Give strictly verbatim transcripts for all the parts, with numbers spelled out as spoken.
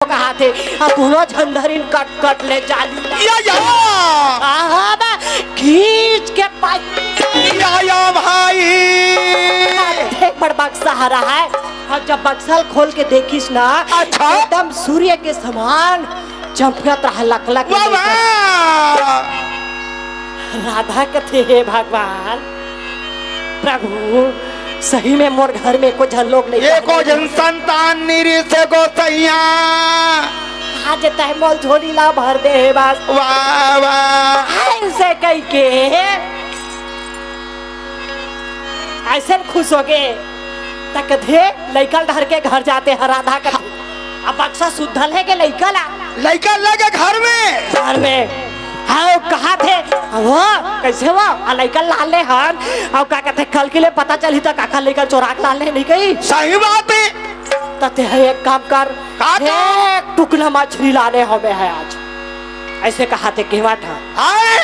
कहाथे, अउ कोनो झन धरिन कट कट ले जाली। या, या। अब खींच के पाई। या, या भाई। देख बड़ बक्सा हरा है, अउ जब बक्सा ल खोल के देखिस ना, अच्छा। एकदम सूर्य के समान चमकत रहा, लकलक वाह, लकलक। वाह। राधा कथे, "हे भगवान, प्रभु, सही में मोर घर में एको झन लोग नहीं एको है।" झन संतान नइ रिहिसे गोसइया। आज तय मोल झोली ला भर दे हे बस। वाह, वाह। ऐसे कहिके, ऐसे खुश हो गए। त कथे, "लइका ल धर के घर जाते हैं।" राधा कथे, अब बक्सा सुद्धल हे के लइका ला? लइका लगे घर में। घर में। हाँ, कहाथे? वो, कैसे वो? आ लइका लाने हन। अउ का कथे, कल के ले पता चलही त काखर लइका चोरा के लाने नहीं कही। सही बात है। त ते ह एक काम कर। का काम? एक टुकना मछरी लाने हँव मैं ह आज। ऐसे कहाथे केवट ह। हाय।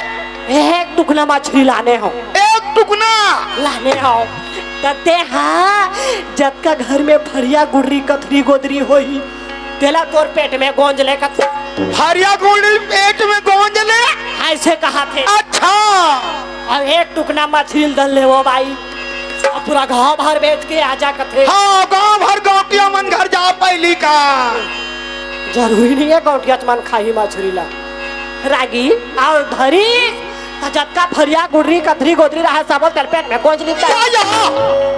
एक टुकना मछरी लाने हँव। एक टुकना? लाने हँव। त ते ह जतका घर में फरिया गुड़री कथरी गोदरी होही, तेला तोर पेट में गोंज ले कथे। फरिया गुड़री पेट में गोंज ले? ऐसे कहाथे। अच्छा। अउ एक टुकना मछरी ल धर ले वो बाई। अउ पूरा गांव भर बेच के आजा कथे। हाँ, गांव भर गौंटिया मन घर जा पैली का। जरूरी नहीं है गौंटिया मन खाही मछरी ला। रागी, अउ धरी, त जतका फरिया गुड़री कथरी गोदरी रहा, सबो ल तेला पेट में गोंज लिता। या, या।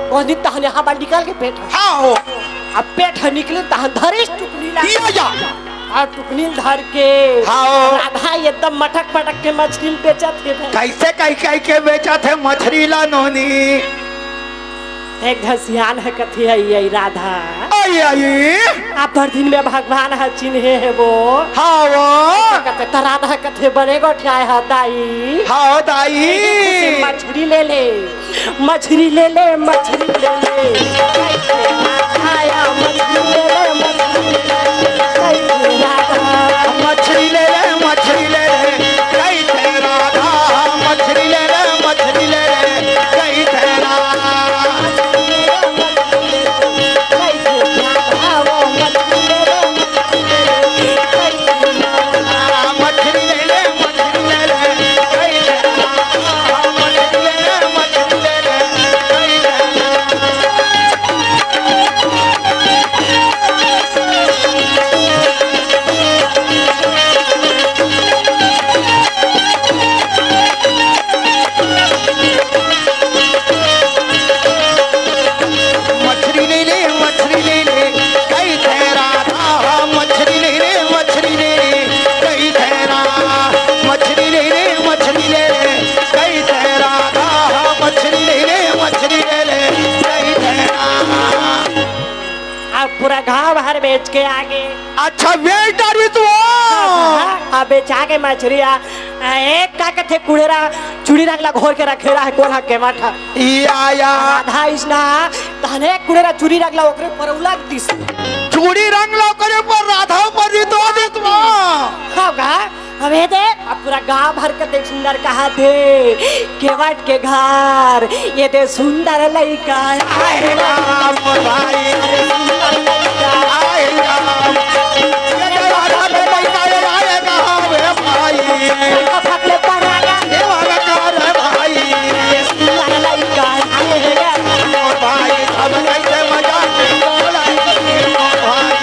गोंज लिता हन यहाँ बार निकल के पेट ह। हाँ हो। अब पेट ह निकली तहन धरिस टुकनी ला। या, या। अउ टुकनी ल धर के हाँ। राधा एकदम मटक मटक के मछरी ल बेचत हे भाई। कैसे कहि कहि के बेचत हे मछरी ला नोनी? एक झन सियान ह कथे, "अई, अई राधा।" अई, अई। अब्बड़ दिन में भगवान ह चिन्हे हे वो। हाँ वो। कथे, त राधा कथे, "बने गोठियाए ह दाई।" हाँ दाई। मछरी ले ले। मछरी ले ले, मछरी ले ले। आया, मछरी ले ले, मछरी ले ले। मछरी ले ले, मछरी ले ले। कहिथे राधा, मछरी ले ले, मछरी ले ले। कहिथे राधा। मछरी ले ले, मछरी ले ले, कहिथे राधा, मछरी ले ले, मछरी ले ले, कहिथे राधा, मछरी ले ले, मछरी ले ले, कहिथे राधा, मछरी ले ले, मछरी ले ले, कहिथे राधा। अब पूरा गांव भर बेच के आगे। अच्छा, बेच डारबे तू? हाँ, अब बेचा के मछरी आ, आ, एक का कथे कुड़ेरा चूड़ी रंग ला घोर के रखे रहा है, कोन हा केवट हा। या, या। राधा इसना, तहने कुड़ेरा चूड़ी रंग ला ओकरे पर उलट दिस। चूड़ी रंग ला ओकरे पर राधा पर रितो दिस मा। हाँ गा, अबे दे, अब पूरा गांव भर के देख सुंदर कहाथे, केवट के घर, ये दे सुंदर लइका आए हे राम भाई। सुंदर लइका। आए राम। ये दे राधा के लइका आए हे राम भाई। फकले पर राधा। ये वाला कार है भाई। ये सुंदर लइका आए हे राम। भाई, अब कैसे मजा बोला भाई।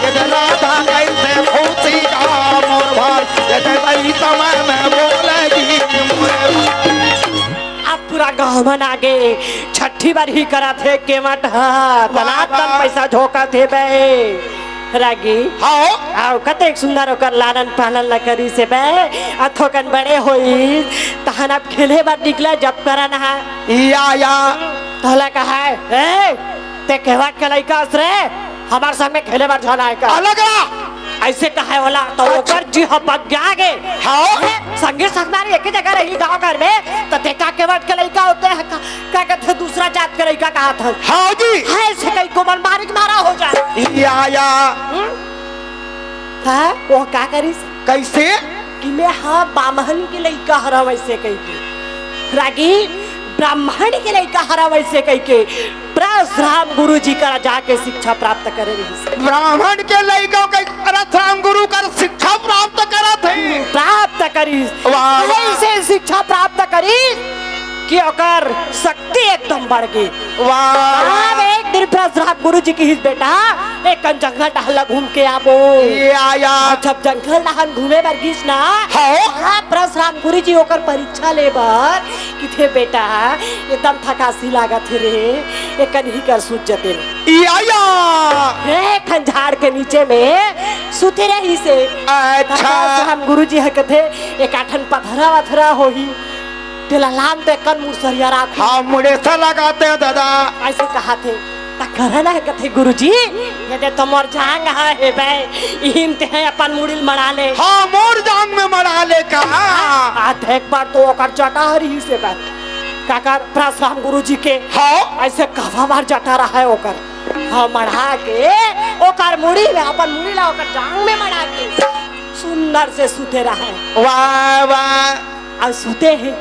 ये राधा कैसे फूसी का मोर भाई, ये सही समय में बोलेगी मोर भाई। अब पूरा गांव मन आगे छट्ठी बार ही करा थे केवट हा, वाह, तलाब तन वाह। पैसा झोंका थे बे। रागी। हाँ। आओ, कतेक सुंदर ओकर लालन पालन ला करिस हे बे। अथोकन बड़े होइस, तहन अब खेले बर निकला जब करन हा। या, या। तोला कहा है, "ए, ते केवट के लइका अस रे, हमर संग में खेले बर झन आए का।" अलग ला। ऐसे कहा है ओला, तो अच्छा। ओकर जी ह पक गया आगे। हाँ। ए, संगी संगवारी एके जगह रही गांव घर में, त तें का केवट के लइका होते हैं, का, का कहते हैं, दूसरा जात के लइका कहाथे। हाँ जी। है से कई को मन मारी के मारा हो जाए। या, या। हम्म? का? वो का करिस? कैसे? कि मैं हाँ ब्राह्मण के लइका हरंव, वैसे कही के। रागी ब्राह्मण के लइका हरंव, वैसे कही के। परसराम गुरु जी करा जाके शिक्षा प्राप्त करे रहिस। ब्राह्मण के लइका के परसराम गुरु कर शिक्षा प्राप्त करत हे। प्राप्त करिस। वाह, वाह। ऐसे शिक्षा प्राप्त करिस कि ओकर शक्ति एकदम बढ़ गे। वाह, वाह। अब एक दिन परसराम गुरु जी कहिस, "बेटा, एक कन जंगल डहर ला घूम के आबो।" या, या। जब जंगल डहर घूमे बर गिस ना, हाँ। वहाँ परसराम गुरु जी ओकर परीक्षा ले बर कथे, "बेटा, एकदम थकासी लागत हे रे, एक कन इही कर सुत जतेन।" या, या। एक ठन झाड़ के नीचे में सुते रहिस हे। अच्छा। परसराम गुरु जी ह कथे, "एक आठन पथरा वथरा होही, तेला लान त एक कन मुसरिया राख।" हाँ, मुड़ेसा लगाते हैं दादा। ऐसे कहाथे। त करन ह कथे, "गुरु जी, ये दे तो मोर जांग ह हे बे, इही म तें ह अपन मुड़ी ल मड़ा ले।" हाँ, मोर जांग में मड़ा ले का। हाँ, देख बर तो ओकर जटा ह रहिस हे बे। काकर परसराम गुरु जी के। हाँ। ऐसे कवा बर जटा रहय ओकर। हाँ, मड़ा के ओकर मुड़ी में, अपन मुड़ी ला ओकर जांग में मड़ा के सुंदर से सुते रहय। वाह, वाह। अउ सुते हे,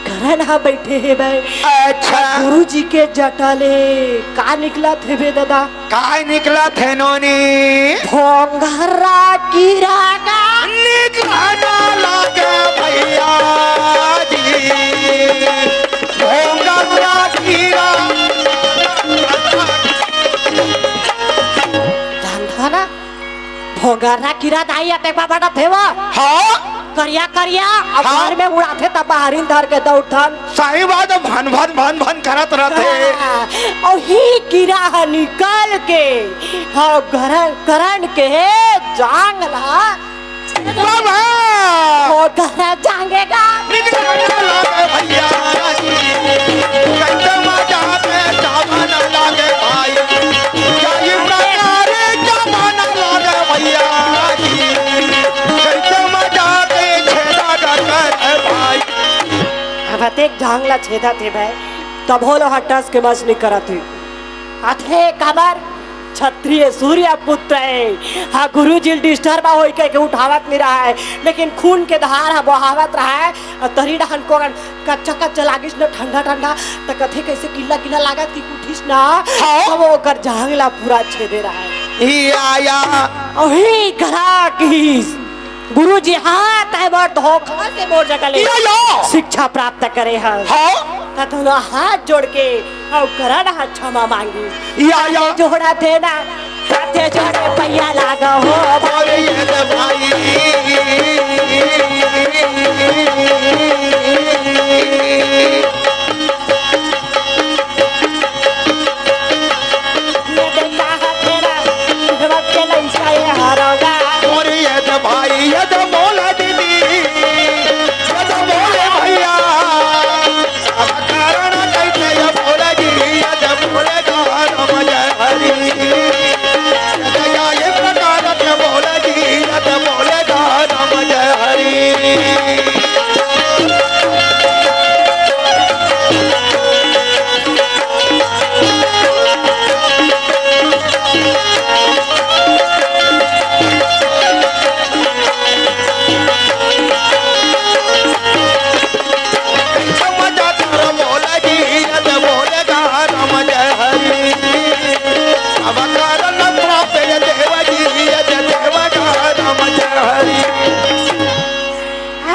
करन ह बइठे हे बे। अच्छा। गुरु जी के जटा ले का निकलत हे बे दादा? काय निकलत हे नोनी? भोंगरा कीरा का निकलना लागे भैया जी, भोंगरा कीरा। जानत हव ना, भोंगरा कीरा दाई अतेक बड़ा बड़ा थे वो। हाँ। करिया करिया, अब हाँ। घर में उड़ाथे त बाहरी धर के दउड़थन। सही बात हे, भन भन भन भन करत रथे। हाँ, अउ इही कीरा ह निकल के, हाँ, करन, करन के जांग ला। बाबा! ओ करन जांगे गा। निकल लागे भैया जी, कैसे मजा में जावन लागे भाई, क्या ये प्रकार जावन लागे भैया जी, कैसे मजा के छेदा डर भाई। अब अतेक जांग ला छेदत हे भाई, तभो ले टस के मस नइ करत हे। अथे काबर? क्षत्रिय सूर्य पुत्र हे। हाँ, गुरुजी ल disturb होई कहिके उठावत नइ रहय, लेकिन खून के धार ह बहावत रहय। अउ तरी डहन को कच्चा कच्चा लागिस न, ठंडा ठंडा, त कथे कइसे गिल्ला गिल्ला लागत कि उठिस ना, हाँ। त ओकर जांग ला पूरा छेदे रहय। ई आया। अउ ही करा किहिस। गुरुजी, हाँ, तैं मोर धोखा से मोर जगह ले या, या। शिक्षा प्राप्त करे हस। हाँ। त दोनों हाथ जोड़ के अउ करन ह क्षमा मांगिस। या, या। जोड़ा थे ना, हाथे जोड़े पैया लागा हो। अरे ये तो भाई। ये देखा है तेरा, जब के लइका ये हारोगा। अरे ये तो भाई, ये तो बोला दीदी, ये तो बोले भैया। अब कारण कैसे ये बोला जी, ये तो बोले राम जय हरि। ये तो क्या ये प्रकार के बोला जी, ये तो बोले राम जय हरि।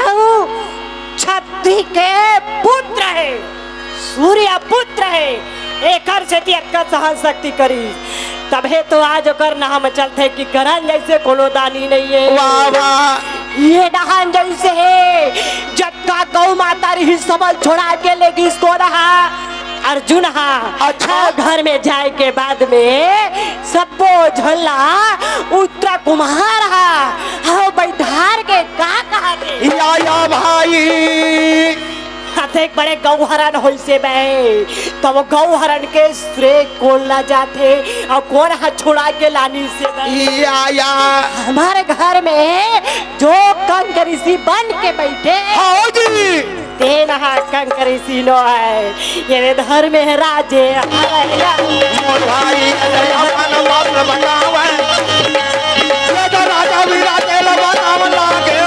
अउ छत्री के पुत्र हे, सूर्य पुत्र हे, एकर सेती अतका सहन शक्ति करिस, तभे तो आज ओकर नाम चलथे कि करन जइसे कोनो दानी नइ हे। वाह, वाह। ये डहन जइसे हे, जतका गौ माता रिहिस, सबल छोड़ा के ले गिस कोन हा, अर्जुन हा। अच्छा। घर में जाए के बाद में सब्बो झन ला उत्तरा कुमार हा, हाँ, बैठार के का कहा के? या, या भाई। हाँ, एक बड़े गौ हरण होइसे बे, त वो गौ हरण के श्रेय कोन ला जाथे अउ कोन ह छुड़ा के लानिसे बे? या, या। हमर घर में जो कंक ऋषि बन के बइठे, हव जी। तेन ह कंक ऋषि नोहे, ये धर्मेराज हरय। मोर भाई, अपन बात बतावय। ये तो राजा विराट एला बतावन लागे।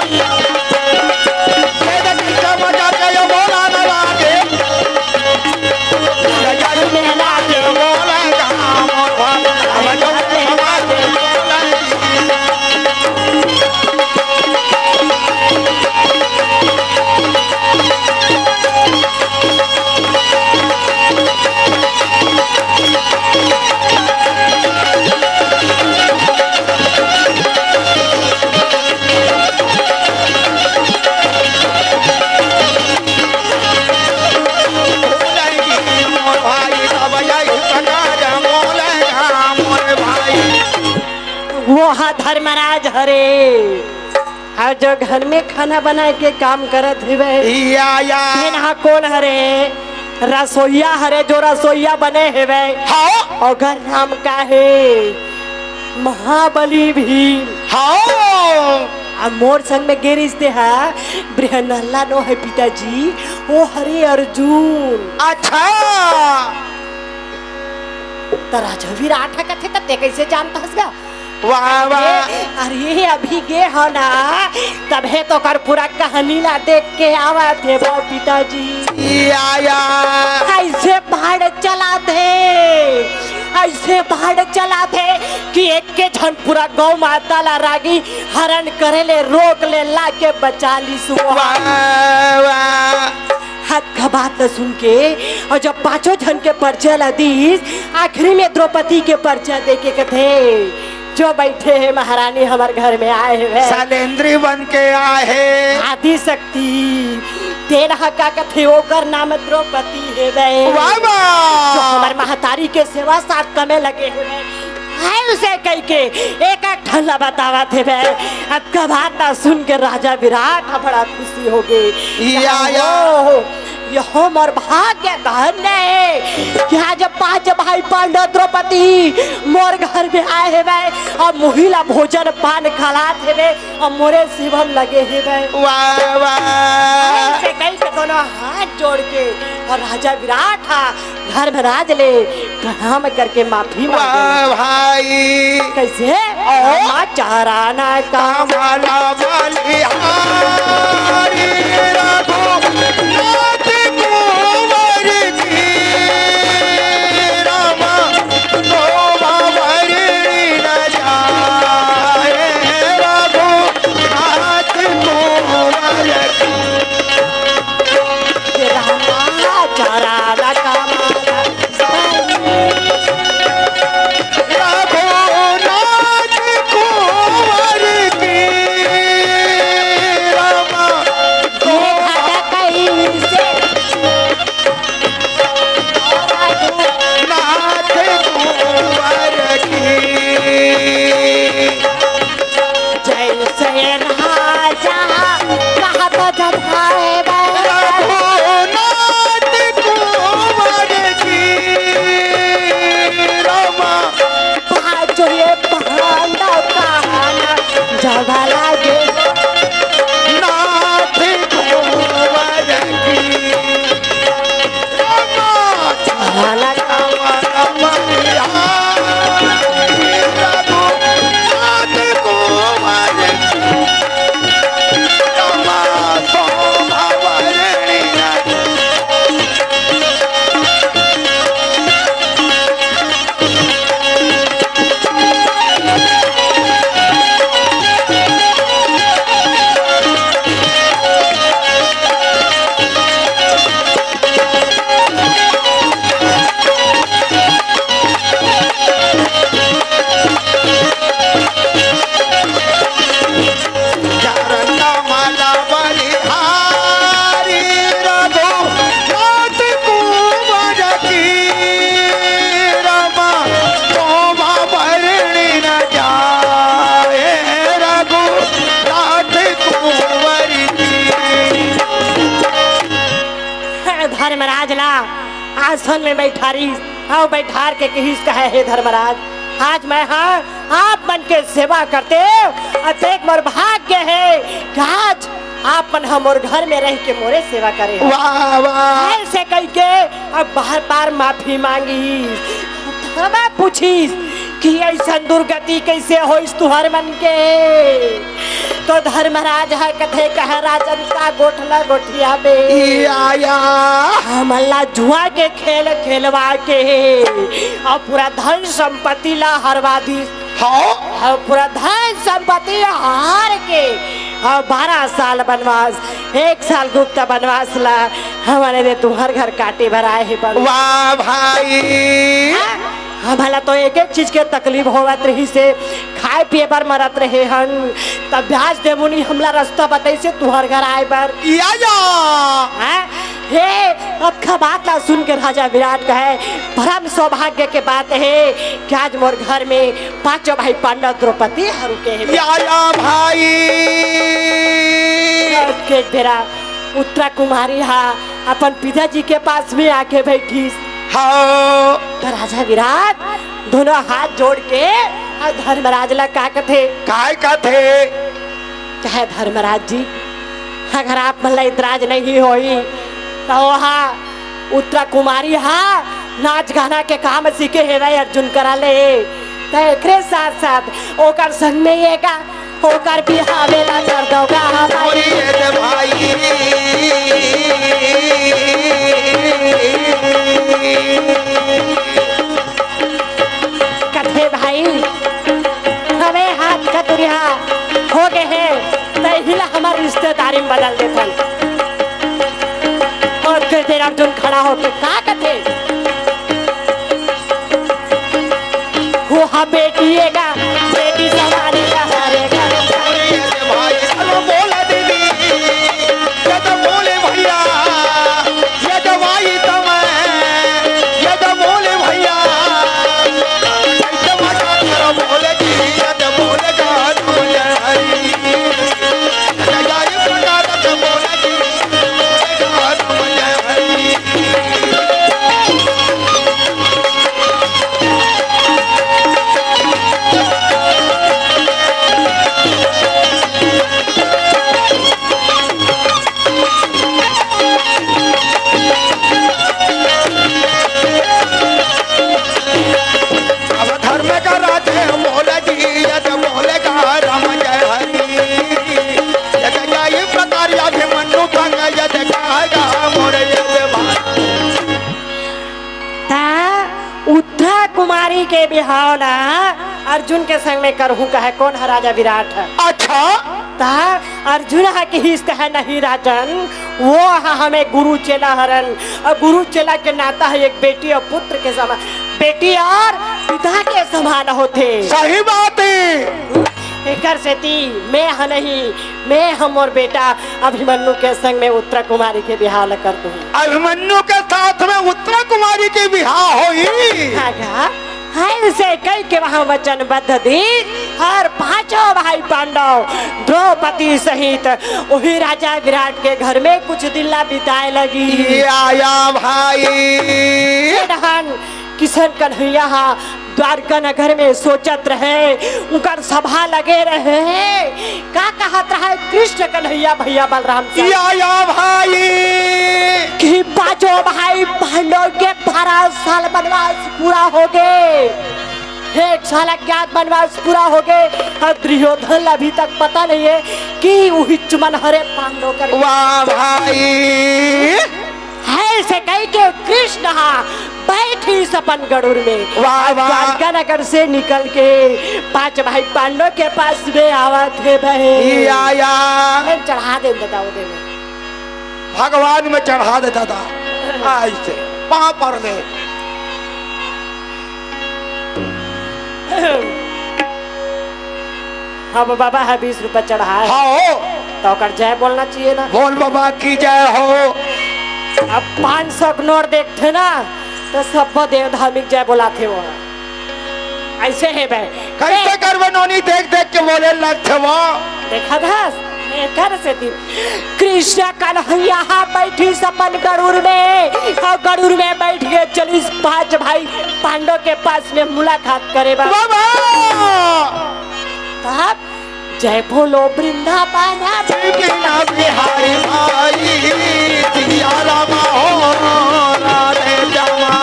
ये तो नीचा मजा के ये बोला न लागे। ये तो धर्मेराज बोले कहाँ मोर भाई, अब जो हमारे बोले। वो हा धर्मराज हरे, अउ जो घर में खाना बनाए के काम करत हेवय, या, या। तेन हा कोन हरे? रसोइया हरे, जो रसोइया बने हेवय। हव। ओकर नाम का हे? महाबली भीम। हव। अउ मोर संग में गे रिहिस ते हा, बृहन्नला नोहे पिताजी, वो हरे अर्जुन। अच्छा। त राजा विराट ह कथे, त तें कइसे जानत हस गा? वाह, वाह। अरे, अरे, अभी गे हव ना, तभे तो ओकर पूरा कहानी ला देख के आवत हे वो पिताजी। या, या। अइसे बाढ़ चलाथे, अइसे बाढ़ चलाथे कि एक के झन पूरा गौ माता ला रागी हरण करे ले रोक ले, लाके बचा लिस वो। वाह, वाह। हतका बात ल सुन के, अउ जब पांचों झन के परिचय ला दिस, आखिरी में द्रौपदी के परिचय दे के कथे, जो बइठे हे महारानी, हमर घर में आए हेवय। सैलेंद्री बन के आए हे। आदि शक्ति, तेन ह का कथे, ओकर नाम द्रौपदी हेवय। वाह, वाह। जो हमर महतारी के सेवा साथ कमे लगे हेवय। हाय उसे कहिके एक एक ठन ला बतावत हेवय। अतका बात ला सुन के राजा विराट ह बड़ा खुशी होगे। या, या। ओहो, यहो मोर भाग्य धन्य हे कि आज पांच भाई पांडव द्रौपदी मोर घर में आए हेवय अउ मुही ला भोजन पान खिलात हेवय अउ मोरे सेवा म लगे हेवय। वाह, वाह। अइसे कहिके दोनों हाथ जोड़ के अउ राजा विराट ह धर्मराज ले प्रणाम करके माफी मांगे। वाह भाई। कइसे? ओ। रामा चारण कमल बलिहारी रघुनाथ कुंवर की। रामा शोभा बरनी न जाए रघुनाथ कुंवर की। रामा चारण कमल रघुनाथ कुंवर की। रामा ये घाटा कइसे? नाथ कुंवर की। जइसे राजा कहत जब आए बे। रघुनाथ कुंवर की रामा। पाँचों ये पांडव कहना जब लागे। नाथ कुंवर की रामा। आसन में बैठारिस, अउ बैठार के कहिस कहे, "हे धर्मराज, आज मैं हा आप मन के सेवा करतेंव, अतेक मोर भाग्य हे कि आज आप मन हा मोर घर में रह के मोरे सेवा करे हो।" वाह, वाह। अइसे कहिके अब बार-बार माफी मांगिस। तब पूछिस कि अइसन दुर्गति कइसे होइस तुहर मन के? तो धर्मराज ह कथे, कहे, "राजन का गोठला गोठिया बे। या, या। हमन ला जुआ के खेल खेलवा के अउ पूरा धन संपत्ति ला हरवा दिस।" हाँ। अउ पूरा धन संपत्ति हार के अउ बारह साल बनवास, एक साल गुप्त बनवास ला हमन ए दे तुहर घर काटे बर आए हे बन। वाह भाई। हाँ? हमला तो एक एक चीज के तकलीफ होवत रहिसे, खाए पिए बर मरत रहे हन, तब ब्याज दे मुनि हमला रस्ता बताइसे तुहर घर आए बर। या, या। हाँ? हे, अतका बात ला सुन के राजा विराट कहे, "परम सौभाग्य के बात हे कि आज मोर घर में पांचों भाई पांडव द्रौपदी ह रुके हे।" या, या भाई। एक बेरा उत्तरा कुमारी हा अपन पिताजी के पास में आके बैठिस। हाँ। तो राजा विराट दोनों हाथ जोड़ के अउ धर्मराज ला का कथे? काय कथे? कहे, "धर्मराज जी, अगर आप मन ला इतराज नहीं होई, तो वहाँ उत्तरा कुमारी हा नाच गाना के काम सीखे हेवय अर्जुन करा ले, तो एकरे साथ साथ ओकर संग में ये का ओकर बिहावे ला कर दो गा भाई।" अरे ये दे भाई। कथे भाई, हवे हाथ कतुरिया हो गे हे, तै हिला हमर रिश्तेदारी में बदल देथन। अउ दे दे अर्जुन खड़ा होके का कथे? वो हा बेटी ए का, बेटी समान ए का, हरे का। अरे ये दे भाई, चलो बोला दीदी, ये तो बोले भैया, ये तो भाई तो मैं, ये तो बोले भैया, ये तो मजा करो बोले जी, ये तो बोले जान मजा आई। अब धर्म का राजे बोले जी, यद बोले का राम जय हरि। यद जाई प्रकार अभिमन्यु भंग यद कहा मोर यद भाई। ता उत्तरा कुमारी के बिहाव ला अर्जुन के संग में करहूं कहे, कोन ह? राजा विराट ह। अच्छा। ता अर्जुन ह किहिस कहे, नहीं राजन, वो ह हमें गुरु चेला हरन, अउ गुरु चेला के नाता ह एक बेटी अउ पुत्र के समान, बेटी अउ पिता के समान होथे। सही बात हे। एकर सेती मैं ह नहीं, मैं ह मोर बेटा अभिमन्यु के संग में उत्तरा कुमारी के बिहाव ल कर दूं। अभिमन्यु के साथ में उत्तरा कुमारी के बिहाव होही। हाँ गा, हाँ, अइसे कहिके वहाँ वचनबद्ध दिस, अउ पांचों भाई पांडव द्रौपदी सहित वही राजा विराट के घर में कुछ दिन ला बिताए लगिस। या, या भाई। ये डहन किशन कन्हैया हा द्वारका नगर में सोचत रहे, उनकर सभा लगे रहे, का कहत रहे कृष्ण कन्हैया भैया बलराम साईं? या, या भाई। कि पांचों भाई पांडव के बारह साल बनवास पूरा हो गे, एक साल अज्ञात बनवास पूरा हो गे, अउ दुर्योधन ला अभी तक पता नहीं हे कि उही चुमन हरे पांडव कर। वाह भाई। अइसे कहिके कृष्ण हा बैठिस अपन गरुड़ में। वाह, वाह। द्वारका नगर से निकल के पांच भाई पांडव के पास में आवत हे बहन। या, या। चढ़ा दे दादा, वो दे दे। भगवान में चढ़ा दे दादा। अइसे पाँव पर दे। अब बाबा ह बीस रुपया चढ़ाए। हाँ हो। त ओकर जय बोलना चाहिए ना। बोल बाबा की जय हो। अब पाँच सौ के नोट देखथे ना, त सब्बो देव धार्मिक जय बोलाथे वो। अइसे हे बे। कइसे करबे नोनी, देख देख के बोले लगथे वो। देखत हस? एकर सेती कृष्ण कन्हैया ह बैठिस अपन गरुड़ में, अउ गरुड़ में बैठ के चलिस पांच भाई पांडव के पास में मुलाकात करे बर। बाबा! तब जय बोलो वृंदावन। बिना बिहारी भाई, सिया राम हो, राधे श्यामा।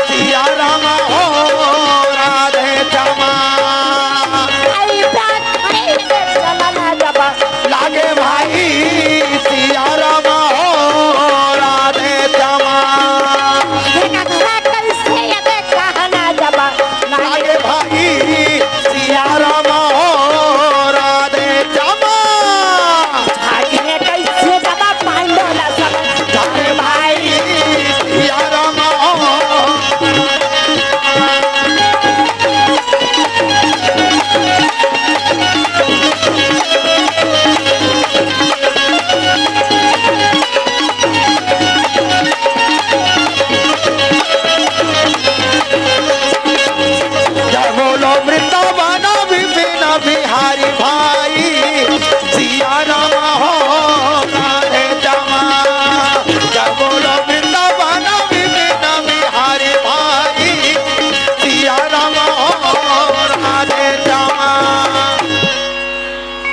सिया राम हो, राधे श्यामा। लागे भाई, सिया राम हो, राधे श्यामा। लागे भाई, सिया राम हो, राधे श्यामा। लागे भाई, सिया राम हो। जय बोलो वृंदावन विपिन बिहारी भाई, सिया राम हो, राधे श्यामा। जय बोलो वृंदावन विपिन बिहारी भाई, सिया राम हो, राधे श्यामा।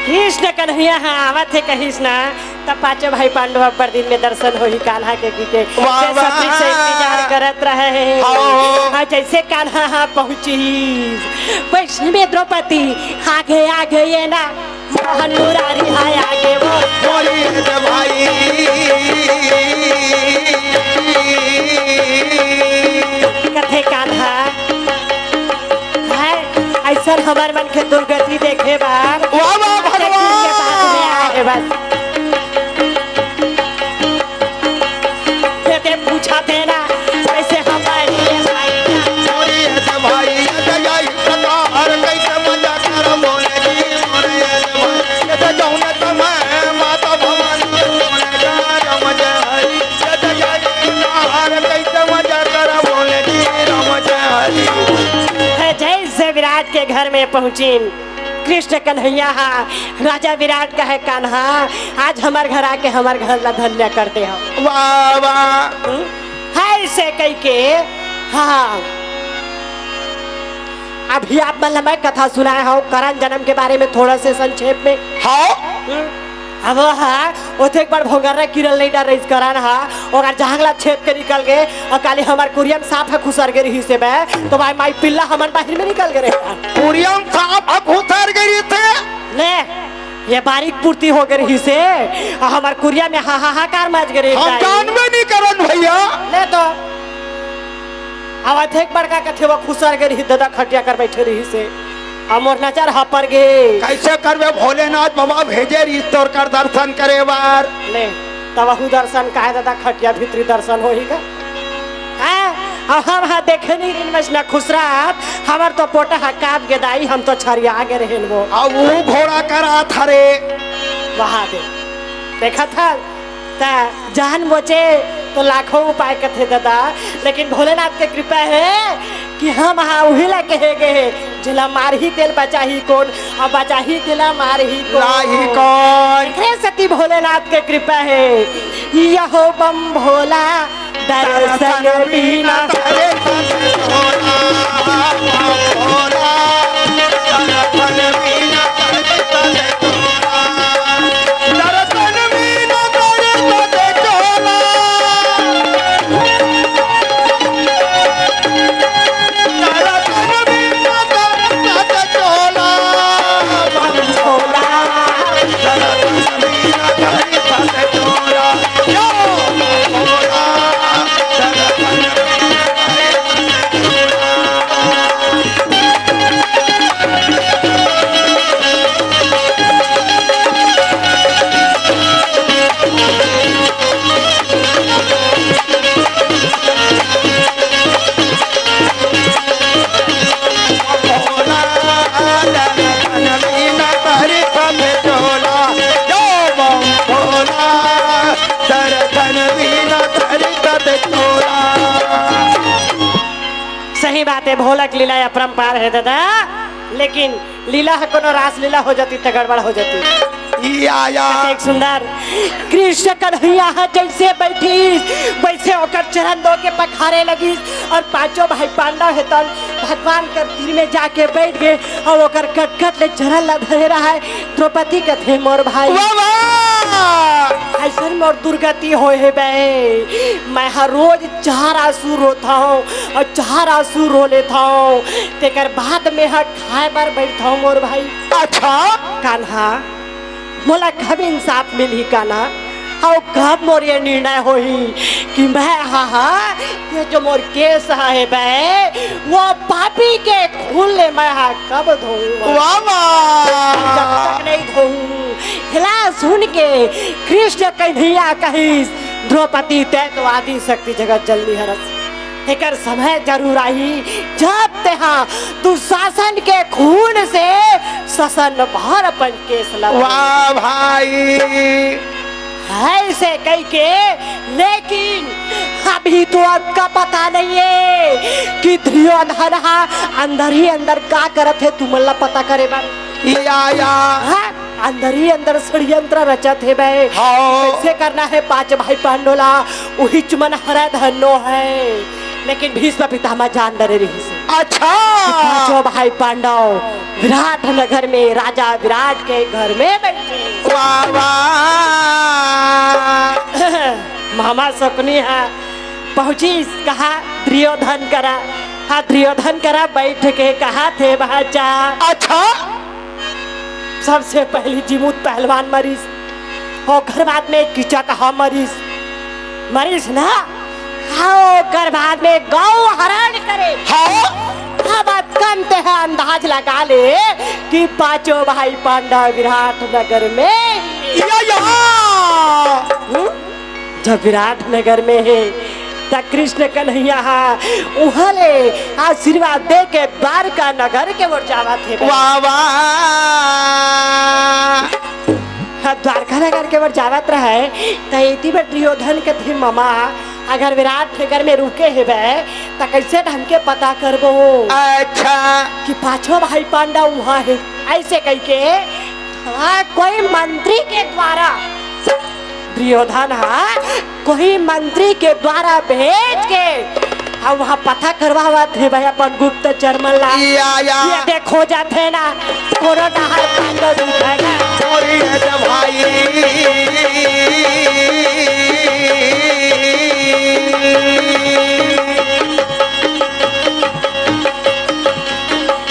कृष्ण कन्हैया ह आवत हे कहिस ना, त पांचों भाई पांडव अब्बड़ दिन में दर्शन होही कान्हा के, के वाह, जैसा वाह। प्रीत से इंतजार करत रहे हे। हाँ। हाँ, जैसे कान्हा ह पहुंचिस, वैसे में द्रौपदी आगे आगे ये ना, मोहन मुरारी ह आगे वो। बोलिए तो भाई। कथे कान्हा, है, अइसन हमर मन के दुर्गति देखे बर वाह, वाह, अतेक दिन के बाद में भगवान। आए हे बस। ये ते पूछा थे ना, कैसे हम आए रे भाई? मोरे ये भाई, ये तो यही प्रकार, कैसे मजा कर बोले जी, मोरे ये भाई, ये तो जौन समय माता भवानी के सोने का रमज हरी। है जैसे विराट के घर में पहुंचिन कृष्ण कन्हैया हा, राजा विराट कहे, कान्हा, आज हमर घर आके हमर घर ला धन्य कर दे हो। वाह, वाह। हम्म? है इसे कह के, हाँ। अभी आप मन ला मैं कथा सुनाए हो करण जन्म के बारे में थोड़ा से संक्षेप में। हाँ। हम्म? अब हा, ओथे एक बार भोंगर्रा किरल नइ डर रहिस करण हा, ओकर जांघ ला छेद के निकल गे, अउ काली हमर कुरिया म सांप ह खुसर गे रिहिस हे बे, तो भाई माई पिल्ला हमन बाहिर में निकल गे रहे। कुरिया म सांप ह खुसर गे रिहिस हे? ले, ये बारीक पूर्ति हो गे रिहिस हे, अउ हमर कुरिया में हा-, हाहाकार मच गे रहिस हम हे। जानबे नइ करन भैया। ले तो। अब अतेक बड़का कथे वो खुसर गे रिहिस, ददा खटिया कर बइठे रिहिस हे। अब मोर नजर हा पर गे। कइसे करबे भोलेनाथ बबा भेजे रिहिस तोर कर दर्शन करे बर। ले, तब अहू दर्शन काय ददा खटिया भीतरी दर्शन होही का? हाँ, अब हम हा देखे नइ रिहिन मइसना खुसरत, हमर तो पोटा हा कांप गे दाई, हम तो छरिया गे रहेन वो। अब वो घोड़ा करा थरे। वहा दे, देखत हा, त जान बोचे तो लाखों उपाय कथे ददा, लेकिन भोलेनाथ के कृपा हे कि हम हा उही ला कहे गे हे, जेला मारही तेला बचाही कोन, अउ बचाही तेला मारही कोन। लाही कोन। एकरे सेती भोलेनाथ के कृपा हे। यहो बम भोला दर्शन बिना। बात हे, भोला के लीला अपरंपार हे दादा, लेकिन लीला ह कोनो रासलीला हो जाती त गड़बड़ हो जाती। या, या। एक सुंदर कृष्ण कन्हैया ह जइसे बइठिस, वइसे ओकर चरन धो के पखारे लगिस अउ पांचों भाई पांडव हे तन भगवान कर तीर में जाके बइठ गे अउ ओकर कटकट ले चरन ला धरे रहय। द्रौपदी कथे, मोर भाई, वाह, वाह। अइसन मोर दुर्गति होय हे बे, मैं हर रोज चार आंसू रोथंव अउ चार आंसू रो लेथंव, तेकर बाद में ह खाए बर बइठथंव मोर भाई। अच्छा। कान्हा, मोला कब इंसाफ मिलही कान्हा? अउ कब मोर ये निर्णय होही कि मैं हा, हा, ये जो मोर केस हा हे बे, वो पापी के खून ले मैं हा कब धोऊं? वाह, वाह। जब तक नहीं धोऊं। हिला सुन के कृष्ण कन्हैया कहिस, द्रौपदी तैं तो आदि शक्ति जगत जननी हरस। एकर समय जरूर आही, जब तेहा दुशासन के खून से ससन भर अपन केस ला। वाह भाई। अइसे कहि के, लेकिन अभी तो अतका पता नहीं हे कि दुर्योधन हा अंदर ही अंदर का करत हे, तुमन ला पता करे बर। या, या। हाँ? अंदर ही अंदर षड्यंत्र रचत हे बे। हाँ। कइसे करना हे पांच भाई पांडव ला, उहीच मन हरय धन्नो हे। लेकिन भीष्म पितामह जान डरे रहिस हे। अच्छा। पांचों भाई पांडव विराट नगर में राजा विराट के घर में बइठे। वाह, वाह। मामा शकुनि हा पहुंचिस कहाँ? दुर्योधन करा। हाँ, दुर्योधन करा बइठ के कहथे, भांचा। अच्छा। सबसे पहिली जीमूत पहलवान मरिस, ओकर बाद में कीचक हा मरिस, मरिस ना? हाँ, ओकर बाद में गौ हरण करे। हाँ। अब अतकन तेहा अंदाज लगा ले कि पांचों भाई पांडव विराट नगर में। या, या। हम्म? जब विराट नगर में हे, त कृष्ण कन्हैया हा उहाँ ले आशीर्वाद दे के द्वारका नगर के ओर जावत हे। वाह, वाह। हाँ, द्वारका नगर के ओर जावत रहय, त एती बर दुर्योधन कथे, ममा, अगर विराट नगर में रुके हेबे, त कइसे ढंग के पता करबो? अच्छा। कि पांचों भाई पांडव उहाँ हे, अइसे कहि के, हाँ, कोई मंत्री के द्वारा दुर्योधन हा कोई मंत्री के द्वारा भेज के अउ उहाँ पता करवावत हे भाई अपन गुप्तचर मन ला। या, या। ये देखो जाथे ना, कोनो डहर पांडव दिखेगा। अरे ये तो भाई।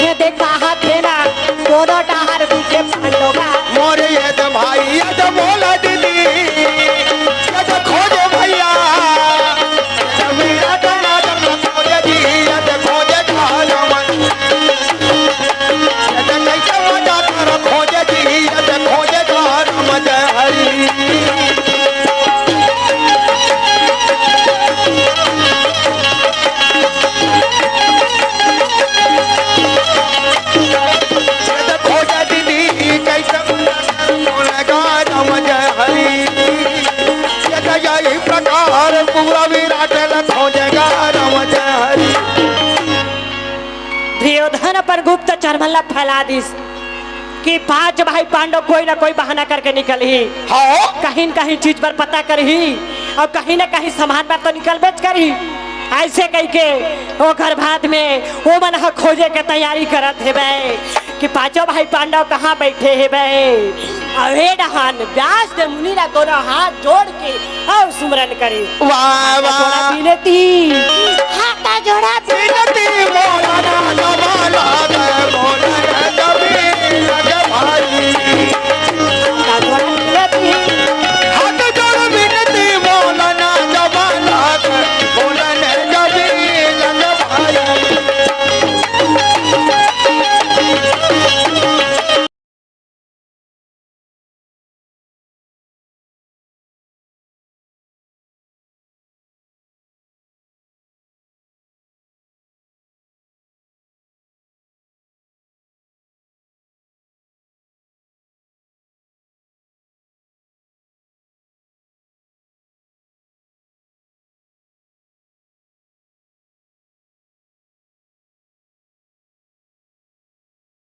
ये देख कहाथे ना, कोनो डहर दिखे पांडव का। मोरे ये तो भाई, ये तो बोला दीदी, ये तो खोजे भैया, ये तो मेरा गाना तो खोजे जी, ये तो खोजे गाना मन। ये तो कैसे मजा कर खोजे जी, ये तो खोजे गाना मजा हरी। दुर्योधन अपन गुप्तचर मन ला फैला दिस कि पांच भाई पांडव कोई ना कोई बहाना करके निकलही। हाँ। कहीं न कहीं चीज बर पता करही अउ कहीं ना कहीं सामान बर तो निकलबेच करही। अइसे कहिके ओकर बाद में ओमन ह खोजे के तैयारी करत हेबे कि पांचों भाई पांडव कहाँ बइठे हेबे। अउ ए डहन व्यास देव मुनि ला दोनों हाथ जोड़ के अउ सुमरन करे। वाह, हाथ जोड़ा वाह। बिनती, हाथ जोड़ा बिनती।